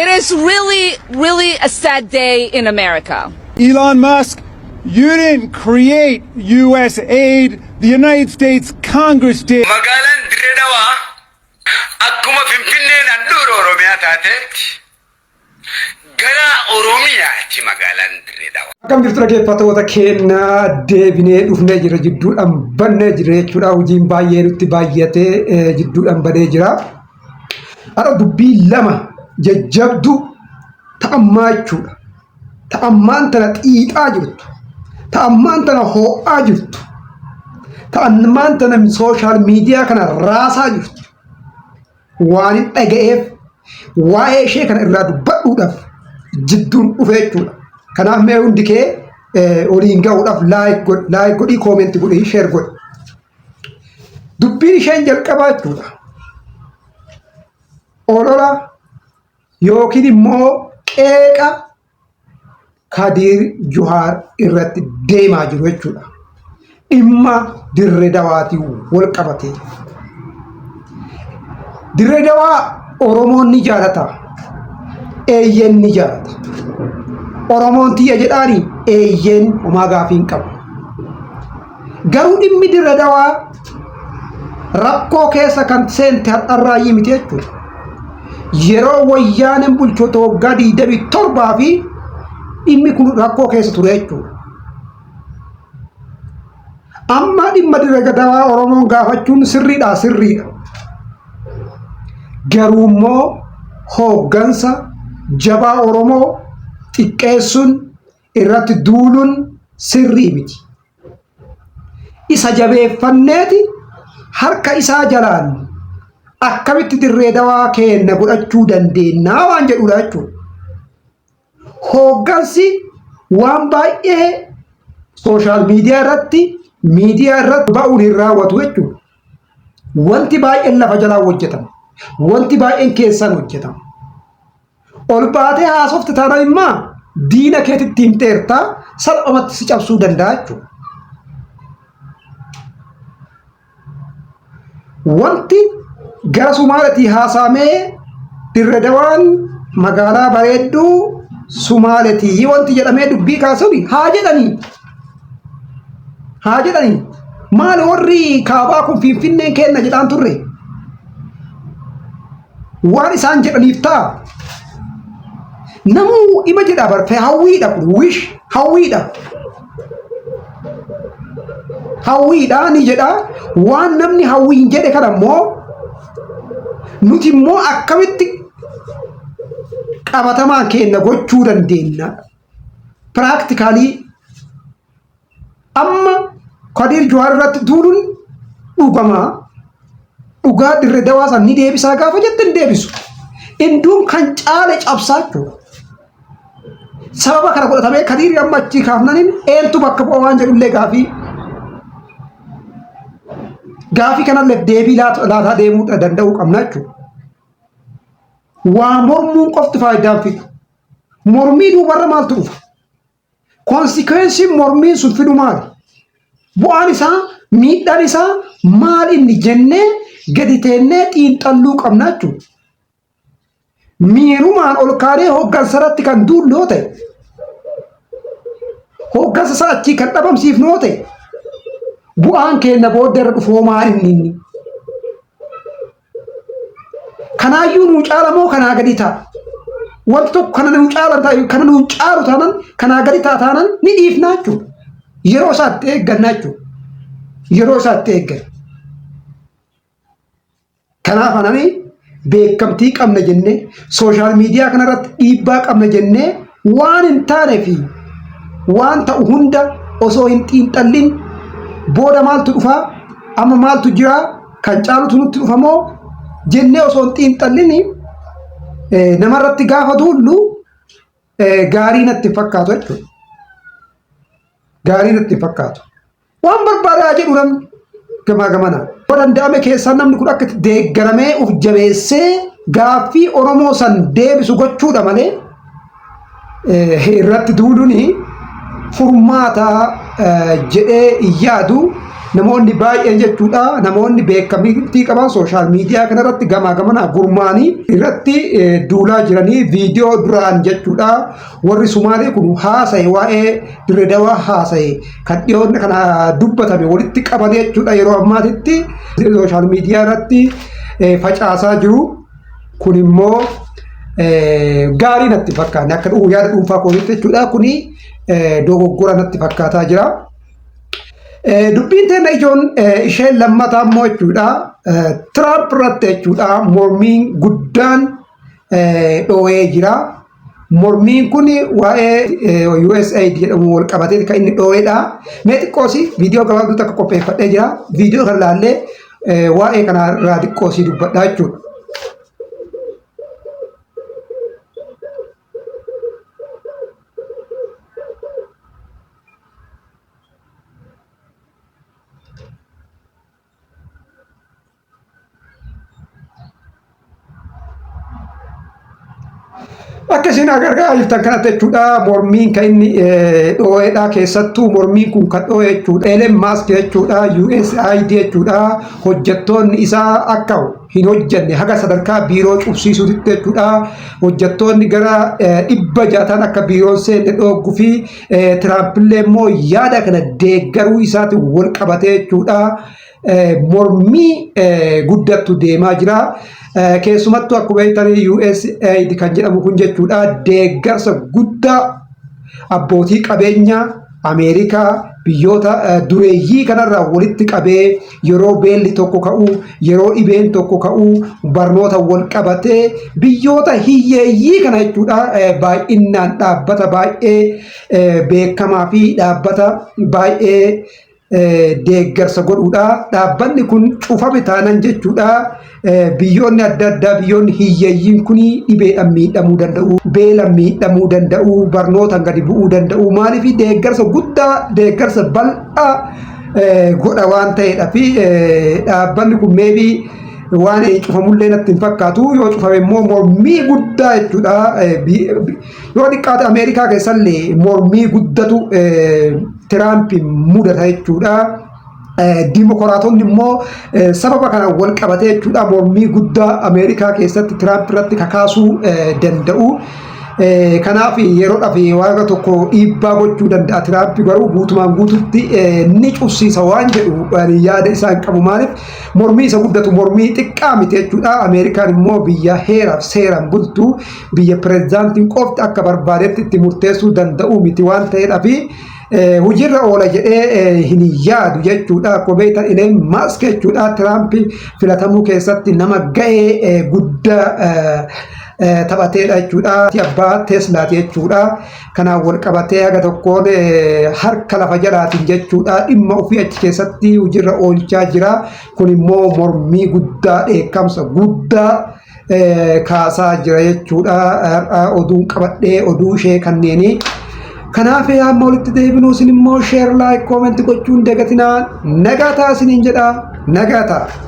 It is really, really a sad day in America. Elon Musk, you didn't create U.S. aid. The United States Congress did. Magaalaan Dirree Dhawaa akkuma Finfinneen handhuura Oromiyaa taateetti gara Oromiyaati magaalaan Dirree Dhawaa. Akkam jirtu dhaggeeffattoota keenyaa? Deebinee dhufnee jira, jidduudhaan bannee jira jechuudha. Hojiin baay'ee nutti baay'atee jidduudhaan banee jira. Har'a dubbii lama jajjabduu ta'ammaa jechuudha. Ta'ammaan tana xiixaa jirtu. Ta'ammaan tana hoo'aa jirtu. Ta'ammaan tana social media kana raasaa jirtu. Waan hin dhaga'eef waa'ee ishee kana irraa dubbadhuudhaaf jidduun dhufe jechuudha. Kanaaf mee hundi kee waliin ga'uudhaaf like godhii, comment godhii, share godhi. Dubbiin isheen jalqabaa jechuudha. Olola yookiin immoo qeeqa Kadiir Juhaar irratti deemaa jiru jechuudha. Dhimma Dirree Dawaatiin wal qabatee. Dirree Dawaa Oromoon ni jaalata. Eeyyeen, ni jaalata. Oromoon tiyya jedhaani, eeyyeen, homaa gaafii hin qabu. Garuu dhimmi Dirree Dawaa rakkoo keessa kan seente har'arraayyii miti jechuudha. Yeroo Wayyaaneen bulchoota waggaa 27 fi dhimmi kun rakkoo keessa ture jechuudha. Amma dhimma Dirree Dawaa Oromoon gaafachuun sirriidha, sirriidha. Garuu immoo hooggansa jabaa Oromoo xiqqeessuun, irratti duuluun sirrii miti. Isa jabeeffanneeti harka isaa jalaan akkamitti Dirree Dawaa keenna godhachuu dandeenyaa waan jedhudha jechuudha. Hooggansi waan baay'ee social media irratti, miidiyaa irratti ba'uun hin raawwatu jechuudha. Wanti baay'een lafa jalaan hojjetama. Wanti baay'een keessaan hojjetama. Ol baatee haasofte taanaan immoo diina keetitti himteertaa, salphumatti si cabsuu danda'a jechuudha. Wanti gara Sumaaleetii haasaamee Dirre Dawaan magaalaa bareedduu Sumaaleetii wanti jedhamee dubbii kaasuun haa jedhanii. Haa jedhanii. Maali, warri kaabaa kun Finfinneen kenna jedhaan turre? Waan isaan jedhaniif ta'a. Namuu ima jedha barfee, hawwiidha kun, wish, hawwiidha. Hawwiidha ni jedha. Waan namni hawwiin jedhe kana immoo nuti immoo akkamitti qabatamaan kenna gochuu dandeenya? Practically amma Kadiir Juhaar irratti duuluun dhugamaa dhugaa Dirree Dawaa san ni deebisaa gaafa jette, hin deebisu. Induun kan caale cabsaa jechuudha. Sababa kana godhatamee Kadiirri amma achii kaafnaniin eentu bakka bu'a waan jedhullee gaafii gaafii kanallee deebii laataa deemuu danda'uu qabna jechuudha. Waa mormuun qofti faayidaan fidu. Mormii duubarra maaltu dhufa? Consequenceiin mormiin sun fidu maali? Bu'aan isaa, miidhaan isaa maal inni jennee gadi teennee xiinxalluu qabna jechuudha. Miirumaan ol kaanee hooggansa irratti kan duullu yoo ta'e, hooggansa isaa achii kan dhabamsiifnu yoo ta'e, bu'aan keenya booddee irra dhufu maal inni? Kanaayyuu nuu caala moo kanaa gadi ta'a? Wanti tokko kana nuu caala ta'e, kana nuu caalu taanaan, kanaa gadi ta'a taanaan ni dhiifnaa jechuudha. Yeroo isaatti eeggannaa jechuudha. Yeroo isaatti eegganna. Kanaaf anani beekamtii qabna jennee, social media kanarratti dhiibbaa qabna jennee, waan hin taane fi waan ta'u hunda osoo hin xiinxallin, booda maaltu dhufaa, amma maaltu jiraa, kan caalutu nutti dhufa moo jennee osoo hin xiinxallin namarratti gaafa duullu gaarii natti hin fakkaatu jechuudha. Gaarii natti hin fakkaatu. Waan barbaadaa jedhu namni gamaa gamana. Yoo danda'ame keessaa namni kun akka itti deeggaramee uf jabeessee gaaffii Oromoo san deebisu gochuudha malee irratti duuluun furmaata jedhee hin yaadu. Namoonni baay'een jechuudha, namoonni beekamtii qaban social media kanarratti gamaa gamanaa gurmaanii irratti duulaa jiranii, viidiyoo duraan jechuudha warri Sumaalee kun haasa'e, waa'ee Dirree Dawaa haasa'e, kan dhiyoonni kana dubbatame walitti qabanii jechuudha yeroo ammaatitti social media irratti facaasaa jiru. Kun immoo gaarii natti fakkaanne, akka yaada dhuunfaa kootiitti jechuudha, kuni dogoggora natti fakkaataa jira. Dubbiin teenya ijoon isheen lammataa immoo jechuudha, Tiraamp irratti jechuudha mormiin guddaan dhoo'ee jira. Mormiin kun waa'ee USAID jedhamu wal qabatee kan inni dhoo'edha. Mee xiqqoosi viidiyoo gabaabduu takka qopheeffadhee jira. Viidiyoo kana ilaallee waa'ee kana irraa xiqqoosii dubbadhaa jechuudha. Akka isin agargaa jirtan kanatti jechuudha, mormiin kan inni dhoo'edha. Keessattuu mormiin kun kan dhoo'e jechuudha, Elon Musk jechuudha, USAID jechuudha, hojjettoonni isaa akka hin hojjenne haga sadarkaa biiroo cufsiisuutti jechuudha, hojjettoonni gara 600 akka biiroon seenne dhooggu fi Tiraampillee immoo yaada kana deeggaruu isaatiin wal qabatee jechuudha. Mormii guddattu deemaa jira. Keessumattuu akkuma beektan USAID kan jedhamu kun jechuudha deeggarsa guddaa abbootii qabeenyaa Ameerikaa biyyoota dureeyyii kanarraa walitti qabee yeroo beelli tokko ka'u, yeroo dhibeen tokko ka'u, barnoota wal qabatee biyyoota hiyyeeyyii kana jechuudha baay'inaan dhaabbata baay'ee beekamaa fi dhaabbata baay'ee deeggarsa godhuudha. Dhaabbanni kun cufame taanan jechuudha, biyyoonni adda addaa, biyyoonni hiyyeeyyiin kun dhibeedhaan miidhamuu danda'u, beelaan miidhamuu danda'u, barnootaan gadi bu'uu danda'u. Maaliif? Deeggarsa guddaa, deeggarsa bal'aa godha waan ta'eedha. Fi dhaabbanni kun maybe waan cufamullee natti hin fakkaatu. Yoo cufame immoo mormii guddaa jechuudha. Yoo xiqqaate Ameerikaa keessallee mormii guddatu Tiraamp mudata jechuudha. Dimokiraatonni immoo sababa kanaan wal qabatee jechuudha mormii guddaa Ameerikaa keessatti Tiraamp irratti kakaasuu danda'u. Kanaaf yeroodhaaf waan tokko dhiibbaa gochuu danda'a Tiraamp, garuu guutumaan guututti ni cufsiisa waan jedhu yaada isaan qabu. Maaliif? Mormii isa guddatu mormii xiqqaa miti jechuudha. Ameerikaan immoo biyya heeraaf seeraan bultu, biyya pireezidaantiin qofti akka barbaadetti itti murteessuu danda'u miti waan ta'eedhaaf hojiirra oola jedhee hin yaadu jechuudha. Akkuma beektan Elon Musk jechuudha Tiraamp filatamuu keessatti nama ga'ee guddaa taphateedha jechuudha. Abbaa Teslaati jechuudha. Kanaan wal qabatee haga tokkoon harka lafa jalaatiin jechuudha dhimma ofii achi keessatti hojiirra oolchaa jira. Kun immoo mormii guddaa, dheekkamsa guddaa kaasaa jira jechuudha. Har'a oduun qabadhee oduu ishee kanneeni. Kanaaf hamma walitti deebinu isin immoo share, like, comment gochuun dagatinaa. Nagaa ta'a isiniin jedha. Nagaa ta'a.